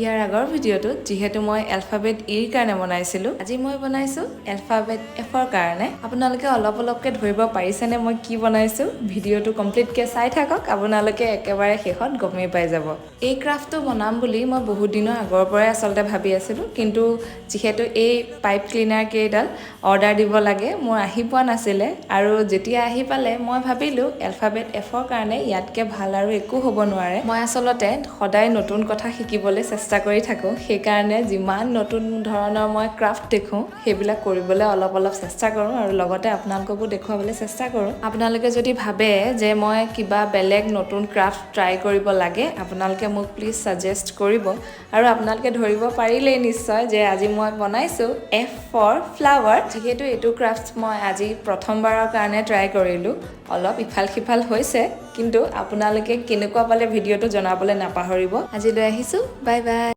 ইয়াৰ আগৰ ভিডিঅ'টোত যিহেতু মই এলফাবেট ইৰ কাৰণে বনাইছিলোঁ, আজি মই বনাইছোঁ এলফাবেট এফৰ কাৰণে। আপোনালোকে অলপ অলপকৈ ধৰিব পাৰিছেনে মই কি বনাইছোঁ? ভিডিঅ'টো কমপ্লিটকৈ চাই থাকক, আপোনালোকে একেবাৰে শেষত গমেই পাই যাব। এই ক্ৰাফ্টটো বনাম বুলি মই বহুত দিনৰ আগৰ পৰাই আচলতে ভাবি আছিলোঁ, কিন্তু যিহেতু এই পাইপ ক্লিনাৰ কেইডাল অৰ্ডাৰ দিব লাগে, মোৰ আহি পোৱা নাছিলে। আৰু যেতিয়া আহি পালে, মই ভাবিলোঁ এলফাবেট এফৰ কাৰণে ইয়াতকৈ ভাল আৰু একো হ'ব নোৱাৰে। মই আচলতে সদায় নতুন কথা শিকিবলৈ চেষ্টা কৰি থাকোঁ। সেইকাৰণে যিমান নতুন ধৰণৰ মই ক্ৰাফ্ট দেখোঁ, সেইবিলাক কৰিবলৈ অলপ অলপ চেষ্টা কৰোঁ আৰু লগতে আপোনালোককো দেখুৱাবলৈ চেষ্টা কৰোঁ। আপোনালোকে যদি ভাবে যে মই কিবা বেলেগ নতুন ক্ৰাফ্ট ট্ৰাই কৰিব লাগে, আপোনালোকে মোক প্লিজ ছাজেষ্ট কৰিব। আৰু আপোনালোকে ধৰিব পাৰিলেই নিশ্চয় যে আজি মই বনাইছোঁ এফ ফৰ ফ্লাৱাৰ। যিহেতু এইটো ক্ৰাফ্ট মই আজি প্ৰথমবাৰৰ কাৰণে ট্ৰাই কৰিলোঁ, অলপ ইফাল সিফাল হৈছে, কিন্তু আপোনালোকে কেনেকুৱা পালে ভিডিঅ'টো জনাবলৈ নাপাহৰিব। আজিলৈ আহিছোঁ, বাই বাই।